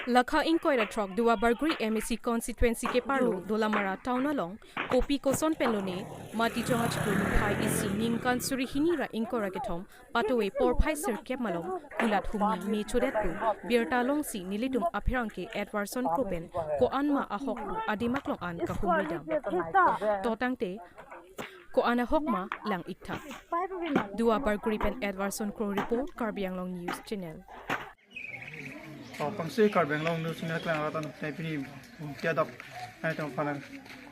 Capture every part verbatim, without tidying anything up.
Lakha ingkoi ra throk Duar Bagori M A C constituency keparlo Dolamara town along kopi koson pen lone mati chong achiklo niphai isi ningkan suri hini ra ingkoi ra kethom patuwe porphai sirkep malom kulat hungni me chodet pu birta longsi nelitum apherangke Edwardson Kro pen ko-an ma ahok pu adim aklong an kahumri dam. To tangte ko-an ahok ma lang-ik tha. Duar Bagori pen Edwardson Kro report, Karbi Anglong News Channel. O, pangsi Karbi Anglong News Channel kelang ratan nai pini bung tiadok nai tong panang.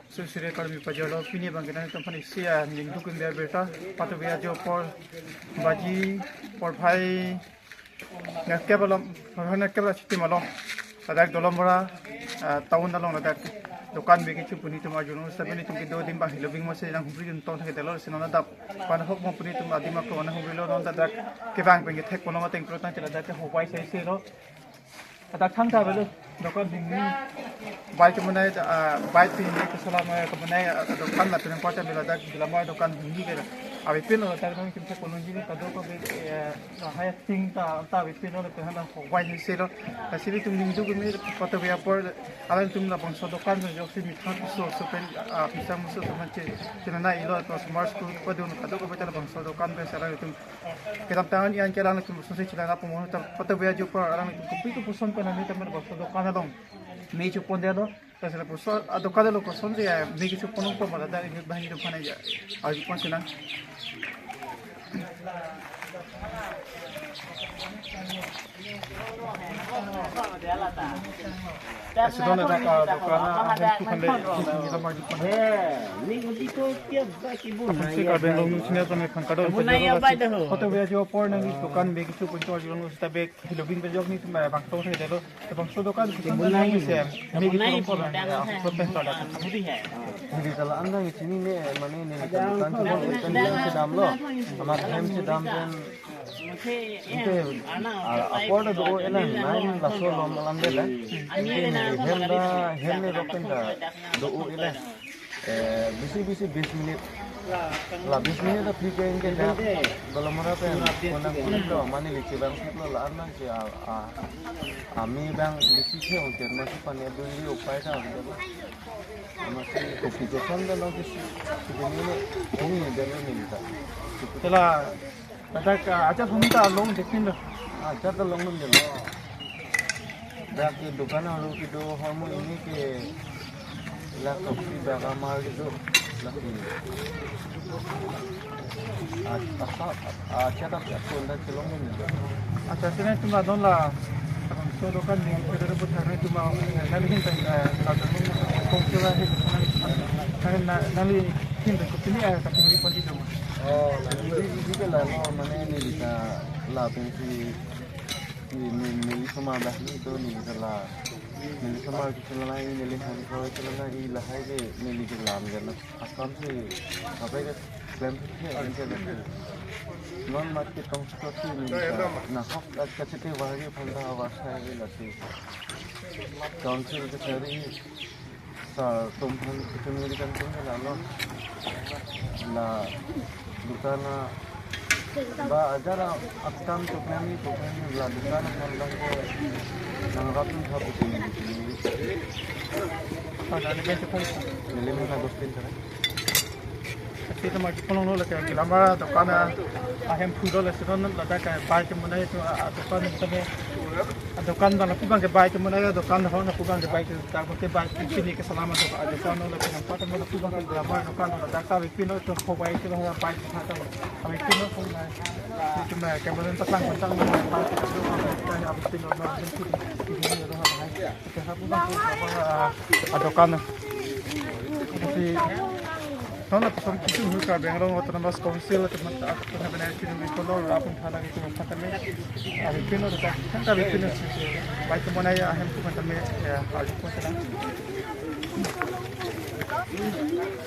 Susire Karbi pajolo pini bang kita tong panang isi a ningduk india birta patuwe ajo por baji porphai nerkep along, porphai nerkep ra chitim along. Ladak Dolamara, ah, town along ladak dokan begi chu pu nelitum arjulong seta nelitum kedo adim bang helo bing mose nang humri dun tong thek delo sino na dap. Pan hok mo pu nelitum adim aklong nang humri lo non ladak kevang pen kethek kono mateng pro tang ladak ke hobai sai sai lo. Ladak thangta avelo dokan bingni. Bai kemenei, ah, bai pini kesalam, ah, kemenei, ah, dokan lapen kota avelo ladak Dolamara dokan bingni ke. Avepin lo ladak nang kimse kolonji ni kado ko be, eh, hai ting ta, ta avepin lo lapen hana hobai ni selo. Lasi nelitum ningduk me patuwe apor alangtum labangso dokan jo si mitha piso so pen, ah, pisang muso so manche chinana ilo to smart school padun kado ko be labangso dokan pen alangtum kedamtang an-i an ke alangtum so si chinana pumon ta patuwe ajo apor alangtum kopi koson pen nelitum labangso dokan along me chopon delo. Laso lapuson adokan lo koson je, ah, me kecho ponong pon ma ladak inut banghini atum aphan ya. Arju pon sinang. Asidon ladak, ah, dokan, ah, ahem tu khan le, ni lamar arju pon. Ni uji to tiap baki bu. Aphong na si ya Karbi Anglong News Channel kami khang kadon. Bu na ya bai dah. Patuwe ajo apor nang dokan me kecho pon to arjulong seta bek helo bing pejok nelitum bang tong thek delo. Bangso dokan kita bunai, bunai, bunai, bunai, bunai. Neli ta la-an dang isi ne mane neli ta dokan chupon pen hem chedam lo. Amat hem chedam pen ante, ah, apor ta do-o-e lang, nai laso alom alam de lang. Ante neli hem ta, hem ne rok pen ta do-o-e lang. Eh, bisi bisi bis minit. La bis minit ta phli ke ingke ta Dolamara pen konang konang lo, mane neli chevang thek lo la-an nang che a, a, ami bang bisi che ong chen masi pan ya dun di upai ta ong lo. Masi kopi koson ta lo bisi. Sibeni ne kumi dan lo neli ta. Te la ladak, ah, ajat hum ta long depin lo. Ajat ta long dun delo. Dak ke dokan aro kedo hormu ini ke la kopi bag amar kedo lagi. Ah, ah, ah, ajat ta pun dak kelong dun delo. Accha, sini cuma don la. Bangso dokan ni kita dapat hari cuma nali hin tang, eh, la tang kong kira hin. Nali, nali hin tang kopi ni, eh, tapi ni pun di rumah. Oh, nali ini ke la lo mane neli ta la pensi neli, neli, neli somar dah ni to neli ta la. Neli somar ke la nai neli han ko ke la nai lahai ke neli ke lam ke na akam si apa ke klem ke ke. Non mat ke tong si neli ta nahok at kachete wahari phanda wa sai ke la si. Council ke sari Sa tum han kitum ngiri kan tum la lo. La dukan ba ajar akam tuk nami tuk nami la dukan han lang ke nang ratun tha putin. Pada ni ben tuk. Neli mena dostin kan. Sita ma kiponong lo lake Dolamara dokan ahem phu lo le sita non ladak ke bai kemenei atum a, a, dokan tame. A, dokan bang lapu bang ke bai kemenei, dokan ho lapu bang ke bai ke ta ke bai ke sini ke selama dokan. A, dokan lo lake nampak tame lapu bang ke Dolamara dokan ladak ta avepin lo to ko bai ke lo bai ke ta. Avepin lo ko na. Itu na kemenei ta sang sang lo bai ke ta avepin lo na. Kita lapu bang ke, a, a, dokan. Kasi non lapuson kitu hu Karbi Anglong Autonomous Council teman tak pernah benar kitu di kono rapun hala kitu kata me. Avepin lo tak kan avepin lo. Bai kemenei ahem tu kata me ya harus pun sedang.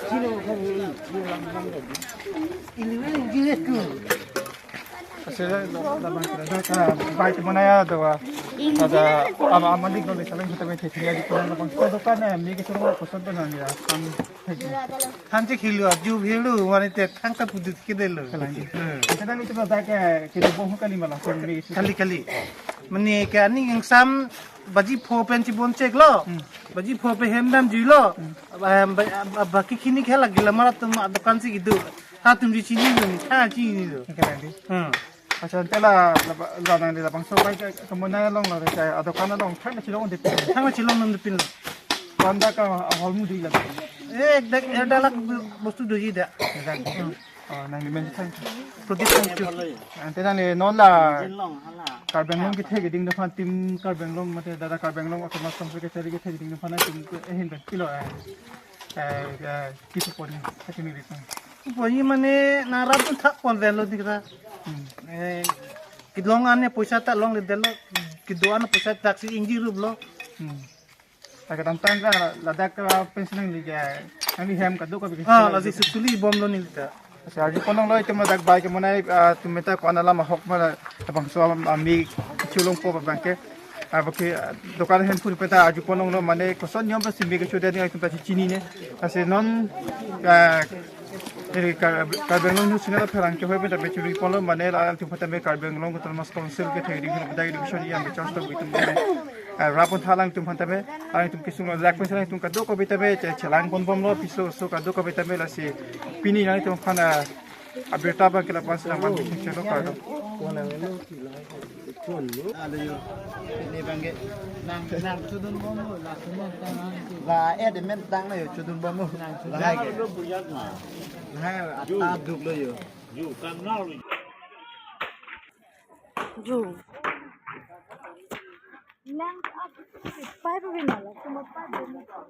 Sino kan ini, ini lang lang lagi. Ini ini gitu. Kasi la, la, la, la, la, bai kemenei atum, ada ama ama dik nol saling kita main thethia di kono bang. Dokan ni ke suruh koson tu nang ya. Hanjik hilu, aju hilu, wani te thangta pudut ke delo. Kita ni tu bai ke kita bohong kali malah. Kali kali. Mani ke ani yang sam Baji pho pen chibon chek lo. Hmm. Baji pho pen hem damjui lo. Hmm. Ba, ba, ba, baki khini khela gila mara tum adokan si kedo. Ha tum ji chinilo ni, ha chinilo. Oke, tadi. Hmm. Accha, ante la, la, la nang di labangso bai ke, ke monai along lo, ke adokan along, thang na chilong de pin. Thang na chilong nang de pin lo. Panda ka ahol mu di la. Eh, ek dak, eh, dalak bostu doji da. Oke, tadi. Hmm. Oh, nang di men thang. Prodip thang chu. Ante nang di non la. Karbi Anglong kethe keding aphan, team Karbi Anglong mate dada Karbi Anglong Autonomous Council kethe keding aphan nangtum ahin pen pilo, eh, eh, eh, kitu pon ni, kati ni lisan. Pon ni mane nang rap pon thak pon ven lo ni kata. Hmm. Eh, kelong an ne poisa ta longledetlo, kedo an poisa ta si ingji rup lo. Hmm. Lake damtang ke ladak ke pensi nangli ke, nangli hem kadokave ke. Ah, lasi suli bom lo ni ta. Lasi arju pon longlo itum ladak bai ke monai, ah, tum meta ko-an alam ahok ma labangso ami chulong po abang ke. Ah, baki, ah, dokan hem phun peta arju pon longlo mane koson niyom pensi me kechodet ni itum ta chinine. Lasi non, ah, eri Kar-, Karbi Anglong News Channel apherangke hoi peta me churi pon lo mane la itum peta me Karbi Anglong Autonomous Council kethe keding peta education yang bichar stok itum mane. Ah, rap pon tha alangtum aphan tame, alangtum kesung lo lak pensi alangtum kadokave tame, che-, chelang pon bom lo, piso so kadokave tame lasi pini alangtum aphan, ah, abirta abang ke lapu-an si nang ban bising chelo kardom. Alo yo, pini abang ke nang, nang chodun bom lo, la chodun tang nang. La eh de men tang lo yo, chodun bom lo. Nang chodun. La hai ke. La hai ata duk lo yo. Ju. Lang up. Pipe bi nala, cuma pipe bi nala.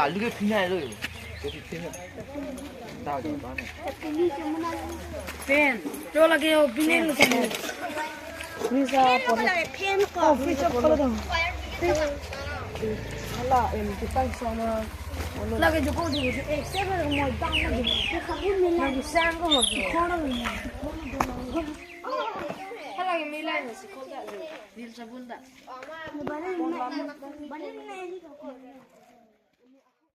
Alu ke phina lo. Pen, to lage ho, bini lo. Freezer, freezer, oh, freezer, pala dong. Hala, em, kita sana. Lagi joko di, eh, saya mau dang lagi. Lagi sang ko lagi. Kono lagi. Hala, yang milai nasi kau tak? Dil sabun tak? Bani, bani, bani.